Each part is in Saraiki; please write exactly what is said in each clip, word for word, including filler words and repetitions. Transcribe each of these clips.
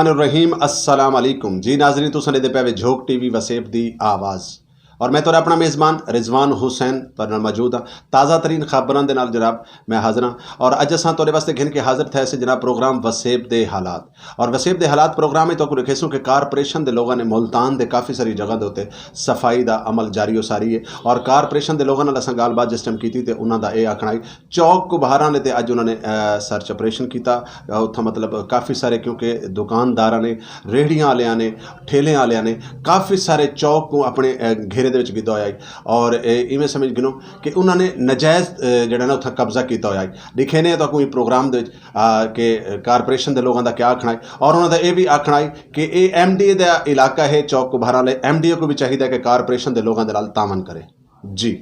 الرحمن الرحیم، السلام علیکم جی ناظرین، تساں ݙیہدے پئے وے جھوک ٹی وی وسیب دی آواز، اور میں تہاݙا اپݨا میزبان رضوان حسین تہاݙے نال موجود ہاں۔ تازہ ترین خبراں دے نال جناب میں حاضر ہاں، اور اڄ اساں تہاݙے واسطے گھن کے حاضر تھئے سے جناب پروگرام وسیب دے حالات۔ اور وسیب دے حالات پروگرام وچ تہاکوں ݙکھیسوں کہ کارپوریشن دے لوگاں نے ملتان دے کافی ساری جگہ دے اتے صفائی دا عمل جاری و ساری ہے، اور کارپوریشن دے لوگاں نال اساں ڳالھ بات جس ٹائم کیتی تے انہاں دا اے آکھݨا ہئی چوک کبھاراں آلے تے اڄ انہاں نے، اے، سرچ آپریشن کیتا۔ اے، اتھاں مطلب کافی سارے، کیونکہ دکانداراں نے، ریڑھیاں آلیاں نے، ٹھیلیاں آلیاں نے کافی سارے چوک کوں اپݨے، اے، گھیرے دے وچ گھدا ہویا ہئی، اور اے ایویں سمجھ گھنو کہ انہاں نے ناجائز، اے، جیڑھا نا اتھاں قبضہ کیتا ہویا ہئی۔ ݙکھینے تہاکوں ایں پروگرام دے وچ، آ، کہ کارپوریشن دے لوگاں دا کیا آکھݨا ہئی، اور انہاں دا اے وی آکھݨا ہئی کہ اے ایم ڈی اے دا علاقہ ہے چوک کبھاراں آلے، ایم ڈی اے کوں وی چاہیدا ہے کہ کارپوریشن دے لوگاں دے نال تعاون کرے۔ جی۔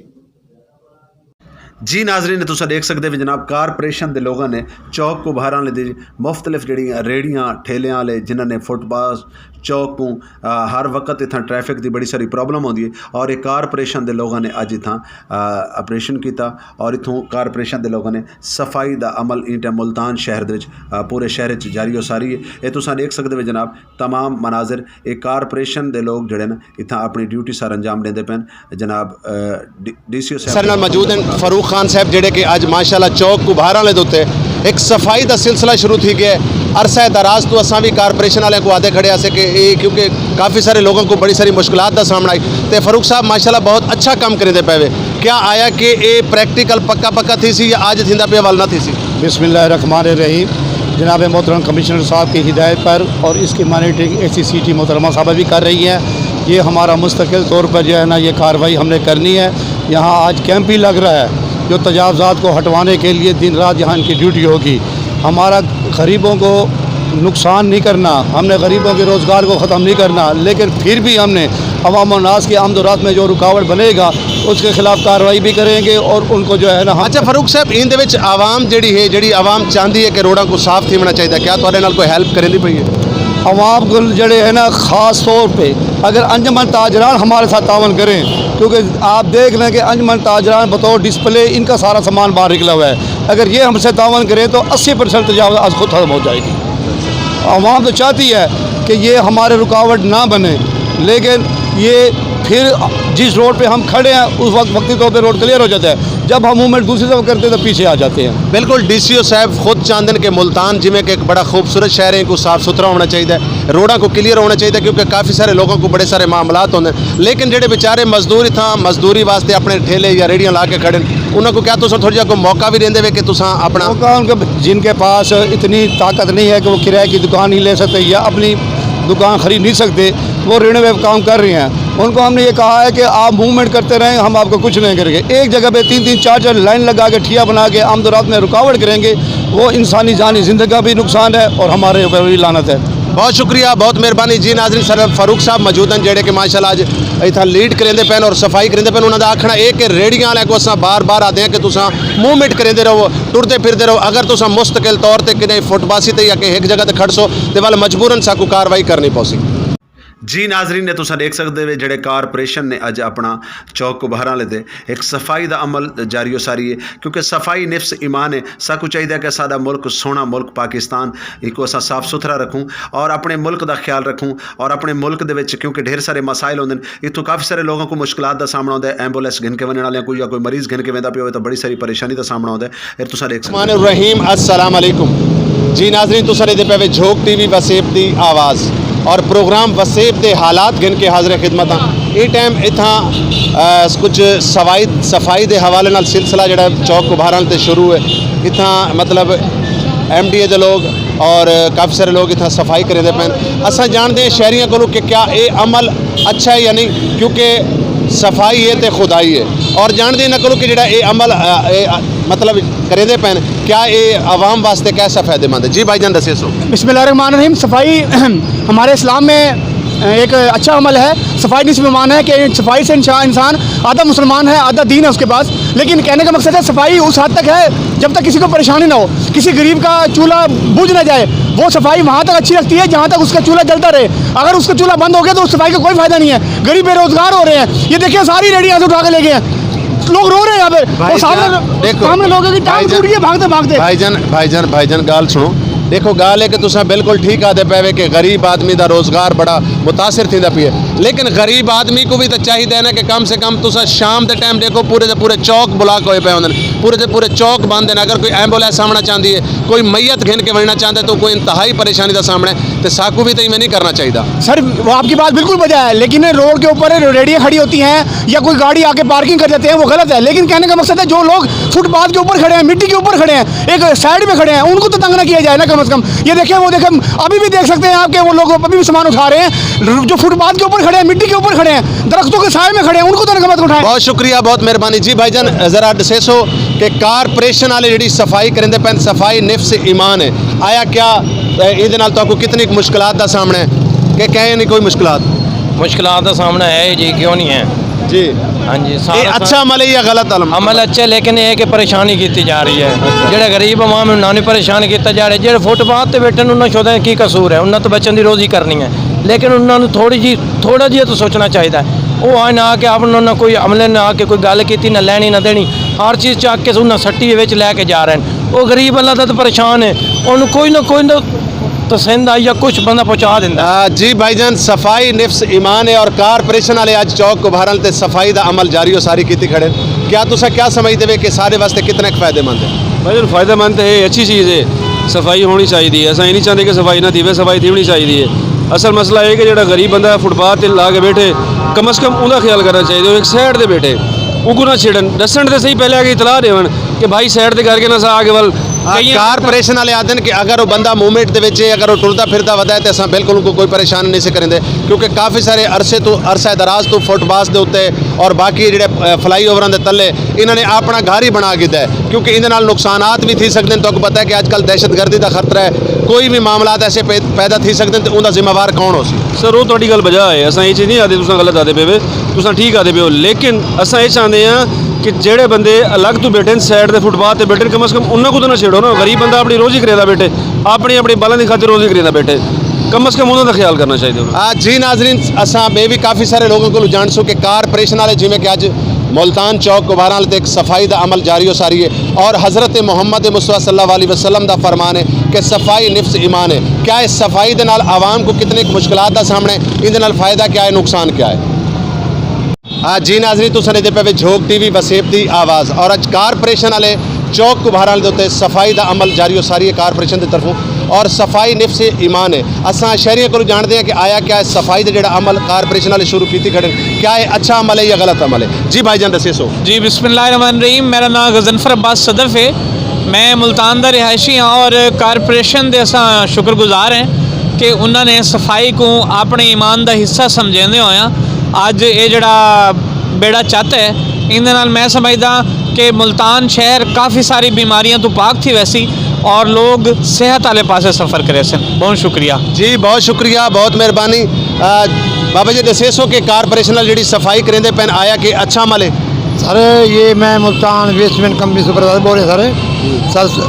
جی ناظرین، تساں ݙیکھ سڳدے وے جناب، کارپوریشن دے لوگاں نے چوک کبھاراں آلے دی مختلف جیڑھیاں ریڑھیاں، ٹھیلیاں آلے، جنہاں نے فٹ پاس چوک کوں، آ، ہر وقت اتھاں ٹریفک دی بڑی ساری پرابلم ہوندی ہے، اور اے کارپوریشن دے لوگاں نے اڄ اتھاں، آ، آپریشن کیتا، اور اتھوں کارپوریشن دے لوگاں نے صفائی دا عمل ایں ٹائم ملتان شہر دے وچ، آ، پورے شہر وچ جاری و ساری ہے۔ اے تساں ݙیکھ سڳدے وے جناب، تمام مناظر، اے کارپوریشن دے لوگ جیڑھے نا اتھاں اپݨی ڈیوٹی سر انجام ݙیندے پئن۔ جناب، اے، ڈی-، ڈی سی او صاحب سر نال موجود ہیں فاروق خان صاحب، جیڑھے کہ اڄ ماشاءاللہ چوک کبھاراں آلے دے اتے ہک صفائی دا سلسلہ شروع تھی ڳیا ہے۔ عرصہ دراز توں اساں وی کارپوریشن آلیاں کوں آہدے کھڑے ہاسے کہ اے، کیونکہ کافی سارے لوگاں کوں بڑی ساری مشکلات دا سامݨا ہئی، تے فاروق صاحب ماشاءاللہ بہت اچھا کم کریندے پئے وے۔ کیا آیا کہ اے پریکٹیکل پکا پکا تھیسی یا اڄ تھیندا پیا ول نہ تھیسی؟ بسم اللہ الرحمن الرحیم۔ جناب محترم کمشنر صاحب کی ہدایت پر اور اس کی مانیٹرنگ اے سی سی ٹی محترمہ صاحبہ بھی کر رہی ہیں۔ یہ ہمارا مستقل طور پر جو ہے نا، یہ کارروائی ہم نے کرنی ہے۔ یہاں آج کیمپ بھی لگ رہا ہے، جو تجاوزات کو ہٹوانے کے لیے دن رات یہاں ان کی ڈیوٹی ہوگی۔ ہمارا غریبوں کو نقصان نہیں کرنا، ہم نے غریبوں کے روزگار کو ختم نہیں کرنا، لیکن پھر بھی ہم نے عوام الناس کی آمد و رفت میں جو رکاوٹ بنے گا، اس کے خلاف کارروائی بھی کریں گے اور ان کو جو ہے نا، ہم اچھا فاروق صاحب، ایندے وچ عوام جیڑھی ہے، جیڑھی عوام چاہندی ہے کہ روڈاں کوں صاف تھیوݨا چاہیدا، کیا تہاݙے نال کوئی ہیلپ کریندی پئی ہے؟ عوام کوں جیڑھے ہے نا، خاص طور پہ اگر انجمن تاجران ہمارے ساتھ تعاون کریں، کیونکہ آپ دیکھ لیں کہ انجمن تاجران بطور ڈسپلے ان کا سارا سامان باہر نکلا ہوا ہے۔ اگر یہ ہم سے تعاون کریں تو اسی پرسینٹ تجاوز آج خود ختم ہو جائے گی۔ عوام تو چاہتی ہے کہ یہ ہمارے رکاوٹ نہ بنے، لیکن یہ پھر جس روڈ پہ ہم کھڑے ہیں، اس وقت وقتی طور پہ روڈ کلیئر ہو جاتا ہے۔ جب ہم موومنٹ دوسری طرف کرتے ہیں تو پیچھے آ جاتے ہیں۔ بالکل، ڈی سی او صاحب خود چاہندے نے کہ ملتان جویں کہ ایک بڑا خوبصورت شہر ہے، کو صاف ستھرا ہونا چاہیے، روڈاں کو کلیئر ہونا چاہیے، کیونکہ کافی سارے لوگوں کو بڑے سارے معاملات ہوندے ہیں۔ لیکن جڑے بیچارے مزدور اتھاں مزدوری واسطے اپنے ٹھیلے یا ریڑھیاں لا کے کھڑے ہیں، انہاں کو کیا تساں تھوڑا جہا کوئی موقع بھی دیندے وے کہ تساں اپنا موقع ان کے، جن کے پاس اتنی طاقت نہیں ہے کہ وہ کرائے کی دکان ہی لے سکتے یا اپنی دکان خرید نہیں سکتے، وہ رینوویٹ کام کر رہے ہیں۔ ان کو ہم نے یہ کہا ہے کہ آپ موومنٹ کرتے رہیں، ہم آپ کو کچھ نہیں کریں گے۔ ایک جگہ پہ تین تین چار چار لائن لگا کے، ٹھیا بنا کے آمد و رفت میں رکاوٹ کریں گے، وہ انسانی جانی زندگی کا بھی نقصان ہے اور ہمارے اوپر بھی لعنت ہے۔ بہت شکریہ، بہت مہربانی جی۔ ناظرین، سر فاروق صاحب موجود ہیں، جڑے کہ ماشاءاللہ اج اتھاں لیڈ کریندے پئے اور صفائی کریندے پئے۔ انہاں دا آکھنا اے کہ ریڑھیاں والے کو اساں بار بار آدھے ہیں کہ تساں موومنٹ کریندے رہو، ٹردے پھردے رہو۔ اگر تساں مستقل طور تے کدھے فٹ پاسی تے یا کہ ہک جگہ تے کھڑسو تے ول مجبوراً ساکوں کاروائی کرنی پوسی۔ جی ناظرین، نے تساں ݙیکھ سڳدے وے جڑے کارپوریشن نے اڄ اپݨا چوک کبھاراں آلے تے ہک صفائی دا عمل جاری و ساری ہے، کیونکہ صفائی نفس ایمان ہے۔ ساکوں چاہیدا ہے کہ ساݙا ملک، سوہݨا ملک پاکستان، ایکوں اساں صاف ستھرا رکھوں اور اپݨے ملک دا خیال رکھوں اور اپݨے ملک دے وچ کیونکہ ڈھیر سارے مسائل ہوندے نے، اتھوں کافی سارے لوگوں کو مشکلات دا سامݨا ہوندا ہے، ایمبولینس گھن کے ونڄݨ والیاں کو یا کوئی مریض گھن کے ویندا پیا ہوئے تاں بڑی ساری پریشانی دا سامݨا ہوندا ہے۔ پھر تساں ݙیکھ سڳدے۔ الرحمن الرحیم، السلام علیکم۔ جی ناظرین، تساں ݙیہدے پئے وے جھوک ٹی وی وسیب دی آواز اور پروگرام وسیب دے حالات گھن کے حاضر خدمت ہاں۔ ایں ٹائم اتھاں، آ، کچھ صفائی، صفائی دے حوالے نال سلسلہ جڑا ہے چوک کبھاراں تے شروع ہے۔ اتھاں مطلب ایم ڈی اے دے لوگ اور کافی سارے لوگ اتھاں صفائی کریندے پئے ہن۔ اساں جاݨدے ہیں شہریاں کولوں کہ کیا اے عمل اچھا ہے یا نہیں، کیونکہ صفائی ہے تے خدائی ہے۔ اور جاݨدے انہاں کولوں کہ جڑا اے عمل، آ، اے، آ، مطلب کریندے پئے ہن، کیا اے عوام واسطے کیسا فائدے مند ہے؟ جی بھائی جان، ݙسیسو۔ بسم اللہ الرحمن الرحیم۔ صفائی ہمارے اسلام میں ایک اچھا عمل ہے۔ صفائی نصف ایمان ہے کہ صفائی سے انشاء-، انسان آدھا مسلمان ہے، آدھا دین ہے اس کے پاس۔ لیکن کہنے کا مقصد ہے، صفائی اس حد تک ہے جب تک کسی کو پریشانی نہ ہو، کسی غریب کا چولہا بجھ نہ جائے، وہ صفائی وہاں تک اچھی لگتی ہے جہاں تک اس کا چولہا جلتا رہے۔ اگر اس کا چولہا بند ہو گیا تو اس صفائی کا کوئی فائدہ نہیں ہے۔ غریب بے روزگار ہو رہے ہیں، یہ دیکھیں ساری ریڑھیاں سے اٹھا کے لے گئے ہیں، لوگ رو رہے ہیں یہاں پہ۔ اور بھائی سامنے، جان، دیکھو، سامنے لوگوں کی ٹانگ بھائی جان، ٹوٹ گئی ہے بھاگتے بھاگتے۔ بھائی جان، بھائی جان، بھائی جان، ڳالھ سُݨو۔ ݙیکھو، ڳالھ ہے کہ تساں بالکل ٹھیک آہدے پئے وے کہ غریب آدمی دا روزگار بڑا متاثر تھیندا پئے، لیکن غریب آدمی کوں وی تاں چاہیدا ہے نا کہ کم سے کم تساں شام دے ٹائم ݙیکھو، پورے دے پورے چوک بلاک ہوئے پئے ہوندن، پورے دے پورے چوک بند ہن۔ اگر کوئی ایمبولینس آوݨا چاہندی ہے، کوئی میت گھن کے ونڄݨا چاہندا ہے، تو کوئی انتہائی پریشانی دا سامݨا ہے۔ تے ساکوں وی تاں ایویں نہیں کرنا چاہیدا۔ سر، وہ آپ کی بات بالکل بجا ہے، لیکن روڈ کے اوپر ریڑیاں کھڑی ہوتی ہیں یا کوئی گاڑی آ کے پارکنگ کر دیتے ہیں، وہ غلط ہے۔ لیکن کہنے کا مقصد ہے، جو لوگ فٹ پاتھ کے اوپر کھڑے ہیں، مٹی کے اوپر کھڑے ہیں، ایک سائیڈ میں کھڑے ہیں، ان کو تو تنگ نہ کیا جائے نا، کم از کم۔ یہ دیکھیں، وہ دیکھیں، ابھی بھی دیکھ سکتے ہیں آپ کہ وہ لوگ ابھی بھی سامان اٹھا رہے ہیں، جو فٹ پاتھ کے اوپر کھڑے ہیں، مٹی کے اوپر کھڑے ہیں، درختوں کے سائے میں کھڑے ہیں، ان کو تو کم از کم اٹھائیں۔ بہت شکریہ، بہت مہربانی۔ جی بھائی جان، ذرا ݙسیسو کہ کارپوریشن والے جڑی صفائی کریندے پئے ہن، صفائی نفس ایمان ہے، آیا کیا، اے، ایندے نال تہاکوں کتنی کُ مشکلات دا سامݨا ہے کہ کہیں نہیں کوئی مشکلات؟ مشکلات دا سامݨا ہے جی، کیوں نہیں ہے؟ جی۔ ہاں جی، اے سارا اچھا عمل ہے یا غلط عمل؟ عمل اچھا ہے، لیکن یہ کہ پریشانی کیتی جا رہی ہے۔ اچھا۔ جڑے غریب عوام ہے، انہاں نوں پریشان کیتا جا رہا ہے۔ جڑے فٹ پاتھ تے بیٹھے نے، انہاں شودا کی قصور ہے؟ انہاں تو بچن دی روزی کرنی ہے، لیکن انہاں نوں تھوڑی جی، تھوڑا جیہا تو سوچنا چاہیدا ہے۔ وہ آئے نہ آ کے آپ انہاں نہ کوئی عملے نہ آ کے کوئی گل کیتی، نہ لینی نہ دینی، ہر چیز چک کے انہاں سٹی وچ لے کے جا رہے ہیں۔ وہ غریب اللہ دا تو پریشان ہے، انہوں کوئی نہ کوئی نہ پسند آئی یا کچھ بندہ پہنچا دیندا ہے۔ آ، جی بھائی جان، صفائی نفس ایمان ہے اور کارپوریشن والے اج چوک کبھارل تے صفائی دا عمل جاری و ساری کیتی کھڑے۔ کیا تساں کیا سمجھدے وے کہ سارے واسطے کتنا کُ فائدے مند ہے؟ بھائی جان، فائدہ مند ہے، اچھی چیز ہے، صفائی ہونی چاہیے۔ اساں یہ نہیں چاہتے کہ صفائی نہ تھیوے، صفائی تھیونی چاہیے۔ اصل مسئلہ ہے کہ جڑا غریب بندہ فٹ پاتھ تے لا کے بیٹھے، کم از کم اوندا خیال کرنا چاہیے، وہ ایک سائیڈ تے بیٹھے، اوکوں نہ چھیڑن، ڈسن تے صحیح، پہلے آ کے اطلاع ݙیون کہ بھائی سائیڈ تے کر کے نہ سا آ کے ول۔ آ، کئیاں کارپوریشن والے آہدن کہ اگر وہ بندہ موومنٹ دے وچ ہے، اگر وہ ٹردا پھردا ودا ہے، تے اساں بالکل اوکوں کوئی پریشان نہیں سے کریندے، کیونکہ کافی سارے عرصے تو، عرصہ دراز تو فٹ پاتھ دے اُتے اور باقی جڑے، اے، فلائی اووراں دے تلے انہاں نے اپنا گھر ہی بنا گھدا ہے، کیونکہ ایندے نال نقصانات بھی تھی سکدے ہیں۔ تہاکوں پتہ ہے کہ اج کل دہشت گردی دا خطرہ ہے، کوئی بھی معاملات ایسے پے-، پیدا تھی سکدے ہیں، تے اوندا ذمہ وار کون ہوسی؟ سر، وہ تہاݙی ڳالھ بجا ہے، اساں یہ چیز نہیں آہدے تساں غلط آہدے پئے وے، تساں ٹھیک آہدے پئے ہو، لیکن اساں یہ چاہندے ہاں کہ جڑے بندے الگ تو بیٹھے ہیں، سائیڈ تے فٹ پاتھ تے بیٹھے ہیں، کم از کم انہاں کوں تو نہ چھیڑو نا۔ غریب بندہ اپنی روزی کریندا بیٹھے، اپنی، اپنی ٻالاں دی خاطر روزی کریندا بیٹھے، کم از کم انہاں دا خیال کرنا چاہیے ہونا۔ آ، جی ناظرین، اساں ٻئے وی کافی سارے لوگاں کولوں ڄاݨسوں کہ کارپوریشن والے، جیویں کہ اج ملتان چوک کبھارل تے ہک صفائی دا عمل جاری و ساری ہے اور حضرت محمد مصطفیٰ صلی اللہ علیہ وسلم دا فرمان ہے کہ صفائی نفس ایمان ہے۔ کیا اس صفائی دے نال عوام کوں کتنی کُ مشکلات دا سامݨا ہے؟ ایندے نال فائدہ کیا ہے، نقصان کیا ہے؟ آ، جی ناظرین، تساں ݙیہدے پئے وے جھوک ٹی وی وسیب دی آواز، اور اج کارپوریشن والے چوک کبھارل دے اُتے صفائی دا عمل جاری و ساری ہے کارپوریشن دی طرفوں، اور صفائی نفس ایمان ہے۔ اساں شہریاں کولوں ڄاݨدے ہیں کہ آیا کیا ہے صفائی دا جڑا عمل کارپوریشن والے شروع کیتی کھڑے، کیا ہے اچھا عمل ہے یا غلط عمل ہے؟ جی بھائی جان، ݙسیسو۔ جی، بسم اللہ الرحمن الرحیم۔ میرا نام غضنفر عباس صدف ہے۔ میں ملتان دا رہائشی ہاں اور کارپوریشن دے اساں شکر گزار ہیں کہ انہاں نے صفائی کوں اپݨے ایمان دا حصہ سمجھیندے ہوئے اج اے جڑا بیڑا چت ہے، ایندے نال میں سمجھداں کہ ملتان شہر کافی ساری بیماریاں توں پاک تھی ویسی اور لوگ صحت والے پاسے سفر کریسن۔ بہت شکریہ۔ جی، بہت شکریہ، بہت مہربانی۔ آ، بابا جی، ݙسیسو کہ کارپوریشن نال جڑی صفائی کریندے پئے ہن، آیا کہ اچھا عمل ہے؟ سر، یہ میں Multan waste man company supervisor بول رہے ہیں سر۔ سر،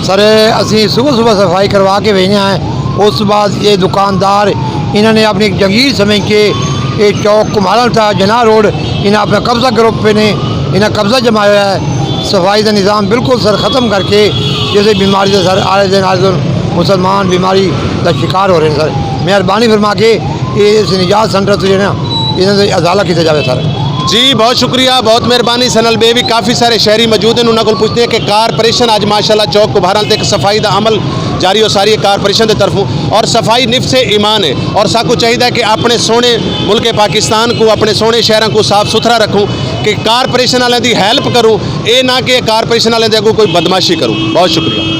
سر، اسی صبح صبح صفائی کروا کے بھیجنا ہے۔ اس بعد یہ دکاندار، انہوں نے اپنی ایک جنگیر سمجھ کے یہ چوک کمارا تھا، جناح روڈ، انہیں اپنا قبضہ گروپ پہ نے، انہیں قبضہ جمایا ہوا ہے۔ صفائی کا نظام بالکل سر ختم کر کے جیسے بیماری دا سر آلے دن آلے دن مسلمان بیماری دا شکار ہو رہے ہیں سر۔ مہربانی فرما کے یہ اس نجات سینٹر تو جو ہے نا، انہاں دا ازالہ کیتا جاوے سر۔ جی، بہت شکریہ، بہت مہربانی۔ سنل بے بھی کافی سارے شہری موجود ہیں، انہاں کول پوچھتے ہیں کہ کارپوریشن اج ماشاءاللہ چوک کبھارل تے ہک صفائی دا عمل جاری و ساری ہے کارپوریشن دے طرفوں، اور صفائی نفس ایمان ہے، اور ساکوں چاہیدا ہے کہ اپنے سوہنے ملک پاکستان کو، اپنے سوہنے شہراں کو صاف ستھرا رکھوں، کہ کارپوریشن والے دی ہیلپ کروں، اے نہ کہ کارپوریشن والے دے اگوں کوئی بدمعاشی کروں۔ بہت شکریہ۔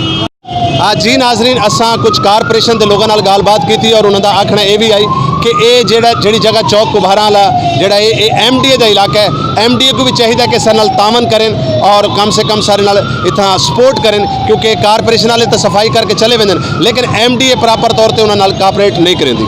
آ، جی ناظرین، اساں کچھ کارپوریشن دے لوگاں نال ڳالھ بات کیتی اور انہاں دا آکھݨا اے وی آئی کہ اے جیڑھا، جیڑھی جگہ چوک کبھارا والا جیڑھا اے، اے ایم ڈی اے دا علاقہ ہے، ایم ڈی اے کوں وی چاہیدا کہ ساݙے نال تعاون کرن اور کم سے کم ساݙے نال اتھاں سپورٹ کرن، کیونکہ کارپوریشن والے تاں صفائی کر کے چلے ویندن، لیکن ایم ڈی اے پراپر طور تے انہاں نال کوآپریٹ نہیں کریندی۔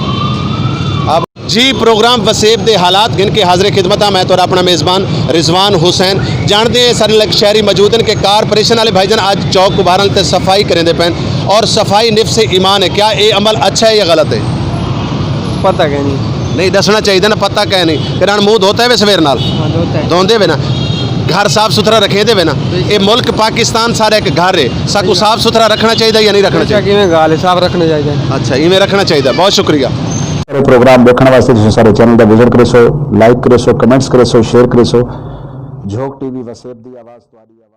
جی، پروگرام وسیب دے حالات گھن کے حاضر خدمت ہاں، میں تہاݙا اپݨا میزبان رضوان حسین۔ ڄاݨدے ہیں ساݙے نال شہری موجود ہیں کہ کارپوریشن والے بھائی جان اج چوک کبھارل تے صفائی کریندے پئے ہن، اور صفائی نفس ایمان ہے، کیا اے عمل اچھا ہے یا غلط ہے؟ پتہ کائنی۔ نہیں، ݙسݨا چاہیدا نا، پتہ کائنی۔ کہ ہݨ منہ دھوتا ہے وے سویر نال؟ ہاں، دھوتا ہے۔ دھوندے وے نا۔ گھر صاف ستھرا رکھیں دے وے نا۔ اے ملک پاکستان سارا ایک گھر ہے، ساکو صاف ستھرا رکھنا چاہیے یا نہیں رکھنا چاہیے؟ کیویں گال ہے، صاف رکھنا چاہیے۔ اچھا، ایویں رکھنا چاہیے۔ بہت شکریہ۔ میرے پروگرام دیکھنے واسطے تساں سارے چینل دا وزٹ کرے سو، لائک کرے سو، کمنٹس کرے سو، شیئر کرے سو۔ جھوک ٹی وی وسیب دی آواز تہاڈی آواز۔